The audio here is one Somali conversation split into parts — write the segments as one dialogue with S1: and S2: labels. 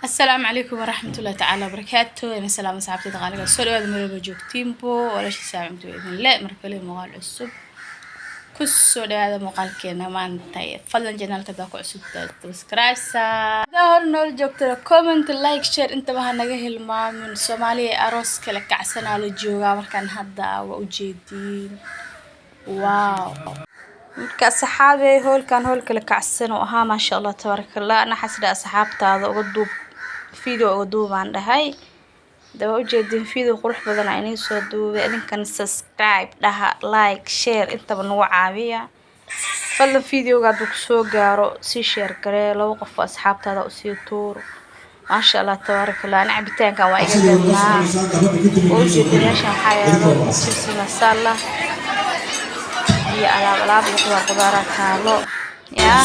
S1: Asalaamu calaykum waraxmatullahi tacaala wabarakaatu. Ina salaam asxaabtayda qaaliga, soo dhawaada marwalba joogtiinbo. Walaasha saacimtu idin le mar kale muuqaal cusub ku soo dhawaada. Muuqaalkeena maanta, fadlan channelka hadaa ku cusub tahay, subscribe saa, hadaa hore noola joogtana, comment, like, share intaba ha naga hilmaamin. Soomaaliya aroos kale kacsanaa la joogaa markaan hadda, waa ujeediin. Wow, marka asxaabey, hoolkan hool kale kacsan oo ahaa, maasha Allah, tabaaraka Allah. Ana xasida asxaabtaada uga duub video, uga duubaan dhahay. Daba ujeedin video qurux badan aa inii soo duubay. Idinkan subscribe dhaha, like, share intaba nagu caawiya. Fadlan videoga hadduu kusoo gaaro, sii share garee, laba qof oo asxaabtaada usii tuur. Maasha Allah, tabaaraka Allah. Ana cabitaankan waa iga gadnaa oo ujeedin. Meeshan waxaa yaalo jibsi masala iyo alaab alaab iyo qudaar, qudaaraa taalo. Yaa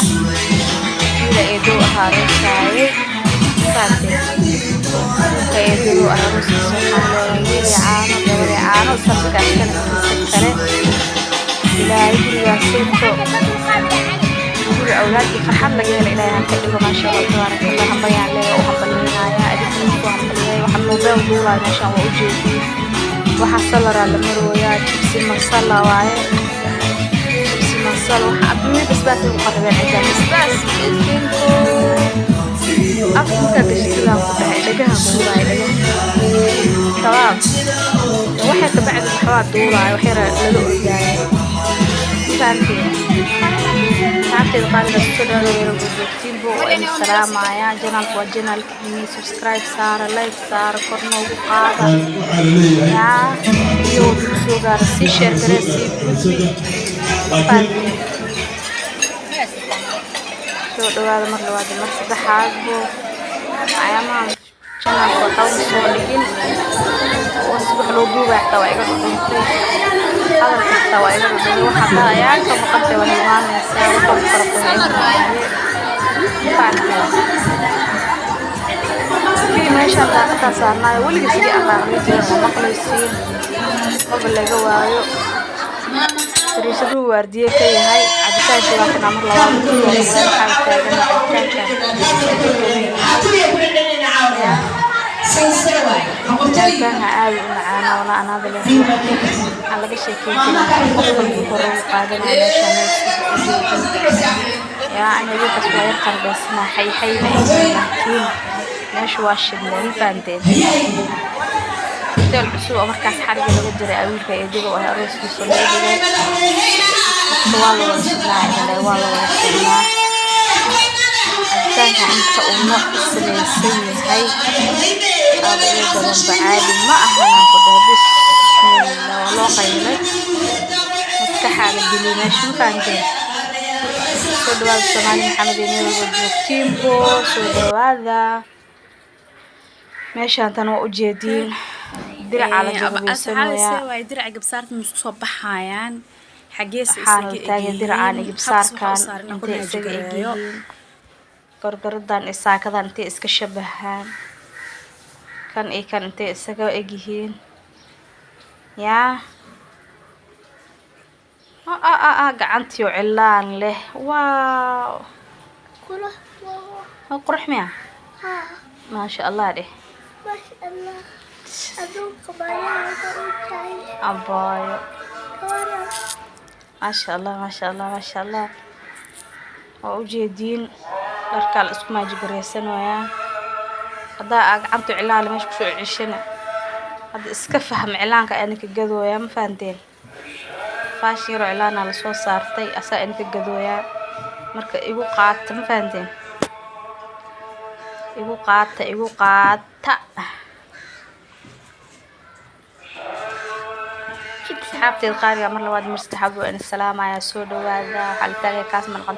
S1: wiila eedow ahaa aroosaayay, fahanteen? Wiilka eedow ah arooskiisa, waxaan leeyahay wiil iyo caano, gabar iyo caano. Sanadkaas sanadkiisa kale Ilaahay gurigaasayto guri awlaad iyo farxad laga helo Ilaahay ha ka dhigo. Maasha Allah, tabaaraka Allah. Hambalyaan leeyahay, u hambalyeynaya, adinkana ku hambalyeeya. Waxaan mobile duulaya meeshaan, waa ujeediin. Waxaa salaraa la marooyaa, jibsi masala waaye, jibsi masala. Waxa adduunya basbaas ay u qaribeen cidaan, basbaas finto afka markaa gashatidaan ku dhahay, dhagaha kuulaya, dhagaha kabaab. Waxay ka bacdi waxbaa duulaya, wax yara lala ordaaya, fahanteen? Asxaabteeda qaaliga, soo dhawaada weerar joogtiinbo. Waa idin salaamaya. Channelka waa channelkiini, subscribe saara, like saara, kor noogu qaada. Yaa iyo wuxuu soo gaara, sii share garee, sii gudbi, fahanteen? Soo dhawaada mar labaad iyo mar saddexaadbo. Ayaamahan channelka waxba ma soo dhigin oo si wax loo duubaya xitaa waa iga dhudhuntay, hadalka xitaa waa iga dhudhumay. Waxa hadda ayaan ka maqantay, waa hilmaamaysaa. Wax walba fara badan waaye, fahanteen? Kii meeshaan daaqadaa saarnaayo weligiis sidii aqaaqli jirin, ma maqlaysiin, maba laga waayo. Dariishaduu waardiye ka yahay. Cabitaankii waa kanaa, mar labaad kusoo noqday. Waxaa taagan cabitaankan iga gadan yahay. Cabitaanka aad u macaan wala anaada leh, waxaan laga sheekeyn karin. Qof walba hore u qaadanaya meeshaan yaa. Aniga wiilkaas waa yar qardhaysanaa, xay xay ma ahayn, laakiin meesha waa shidnay, ma fahanteen? Hotel cusub oo markaas xariga laga jiray wiilka eedada oo ah arooskiisa loo dhigay. Marka waa la wada shidnaa idin, waa la wada shidnaa. Cabitaanka inta uu nooc ka samaysan yahay aaba iga gadanba, caadi ma ahan, aan ku dhahay. Bismillah, waa loo qaylay, maskaxaa la geliyay meesha, ma fahanteen? Soo dhawaada Soomaali Maxamed iyo meel walba joogtiinbo, soo dhawaada. Meeshaan tan waa ujeediin, diracaa la jarabeysanayaa.
S2: Waay diraca gabsaarta ma isku soo baxayaan? Xageese
S1: Waxaana la
S2: isaga
S1: taagan diracaan iyo
S2: egyihiin? Habs waxaa u
S1: gabsaarkan
S2: saaran inaan ku
S1: intay isaga
S2: naajigareeyo.
S1: egyihiin, gorgораdan iyo saakadan intay iska shabahaan, kan iyo kan intay isaga egyihiin. Yaa gacantiyo cilaan leh, wow, waa qurux miya? Maasha Allah dheh.
S3: Masha Allah, aduunka bayaanka u tahay.
S1: Abaayo.
S3: Kawaran.
S1: Maasha Allah, maasha Allah, maasha Allah. Waa ujeediin, dharkaa la isku maajigareysanayaa. Haddaa aa gacanta cilaan meesha kusoo ceshana, hadda iska faham, cilaanka ayaa ninka gadooyaa, ma fahanteen? Fashion yaroo cilaanaa lasoo saartay, asaa idinka gadooyaa. Marka igu qaata, ma fahanteen? Igu qaata, igu qaata. Asxaabteed qaaliga, mar labaad, mar saddexaad waa idin salaamayaa. Soo dhawaada. Waxaa la taagaya kaas malqan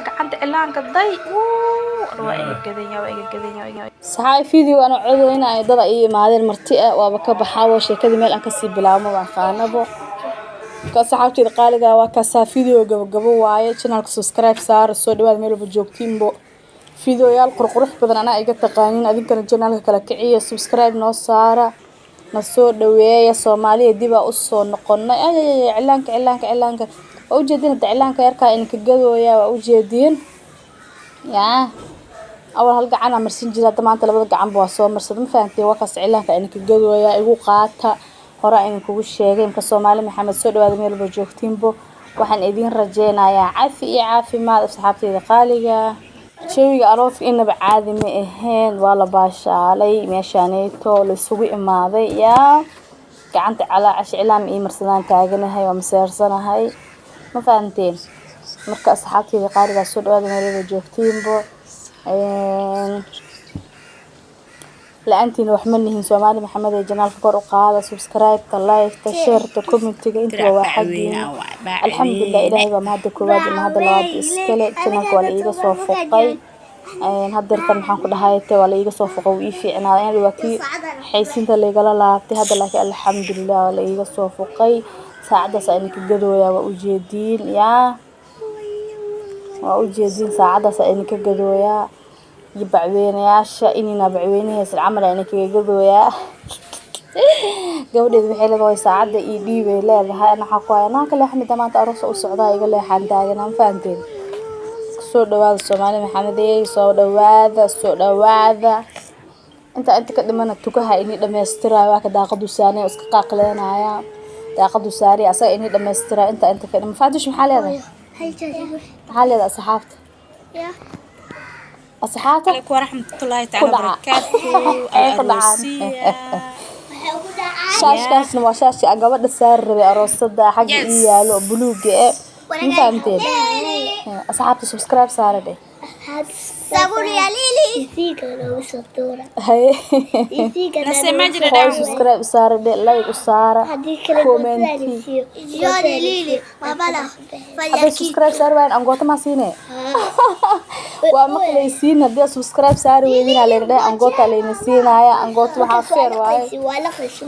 S1: gacanta cilaanka day. Wuu waa iga gadanya, waa iga gadanya, waa iga.
S2: Saxaay video ana codoynaya, dad ay imaadeen marti ah, waaba ka baxaabo sheekadii, meel aan kasii bilaabo ma aqaanabo. Marka asxaabteyda qaaliga, waa kaasaa, video gabagabo waaye. Channelka subscribe saar, soo dhawaada meel walba joogtiinbo. Videoyaal qurqurux badan anaa iga taqaanin, adinkana channelka kala kiciya, subscribe noo saara, na soo dhaweeya. Soomaaliya dib aa usoo noqonay. Ay ay ay, cilaanka, cilaanka, cilaanka waa ujeedin. Hadda cilaanka yarkaa idinka gadooya, waa ujeediin. Yaa. Awal hal gacan aan marsan jiray, hadda maanta labada gacanba waa soo marsaday, ma fahanteen? Waa kaas cilaanka idinka gadooya, igu qaata, hore aan kugu sheegay. Marka Soomaali Maxamed, soo dhawaada meel walba joogtiinbo. Waxaan idiin rajeynayaa cafi iyo caafimaad, asxaabteyda qaaliga. Jawiga arooska inaba caadi ma ahayn, waa la baashaalay meeshaaneyto la isugu imaaday. Yaa gacanta calaacash cilaan ii marsadaan taaganahay, waa maseersanahay, ma fahanteen? Marka asxaabteyda qaaliga, soo dhawaada meel walba joogtiinbo. La-aantiina wax ma nihin. Soomaali Maxamed ee channelka kor u qaada, subscribe-ta, like-ta, share-ta, comment-iga, intuba waa xaggiina. Alxamdulilah, Ilaahay baa mahadda koowaad iyo mahadda labaad iskale. Channelka waa la iiga soo foqay hadeertan, maxaan ku dhahay, waa la iiga soo foqay, wuu ii fiicnaaday. Waa kii xaysiinta laygala laabtay hadda, laakiin alxamdulilah waa la iiga soo foqay. Saacadaas aa idinka gadooyaa, waa ujeediin, yaa waa ujeediin, saacadaas aa idinka gadooyaa iyo bacweynayaasha inina bacweynahaysan camal aa idinkaga gadooyaa. Gabadheedu waxay leedahay saacadda ii dhiibay leedahay. Ana waxaa ku haya naa ka leexmida, maanta aroos u socdaa, iga leexaan taagan, ma fahanteen? Soo dhawaada Soomaali Maxamedey, soo dhawaada, soo dhawaada. Inta inta ka dhimana tukaha inii dhamaystirayo, waa ka daaqadu saarnay oo iska qaaqleynaya, daaqadu saari asaga inii dhamaystirayo inta inta ka dhiman. Faadish, maxaa leedahay? Maxaa leedahay asxaabta? Asxaabta
S1: عليكم ورحمة الله تعالى
S2: Ku dhaca.
S1: وبركاته.
S2: Ay ku dhacaan.
S1: الأروسية.
S2: Shaashkaasna waa shaashkii aan gabadha saari rabay aroosada, xagga ii yaalo oo buluuga eh, ma fahamteen? Asxaabta subscribe saara dheh. Haye. Hooyo, subscribe u saara dheh, like u saara, comment. Hadday subscribe saari waayaan, angoota maa siine? Waa maqlaysiin, haddii aad subscribe saari weydin, layna dhahay angoota layna siinaya. Angoota waxaa fair waaye.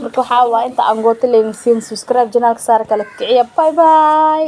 S2: Marka waxaa waa inta angoota layna siin, subscribe channelka saara, kala kiciya. Bye bye.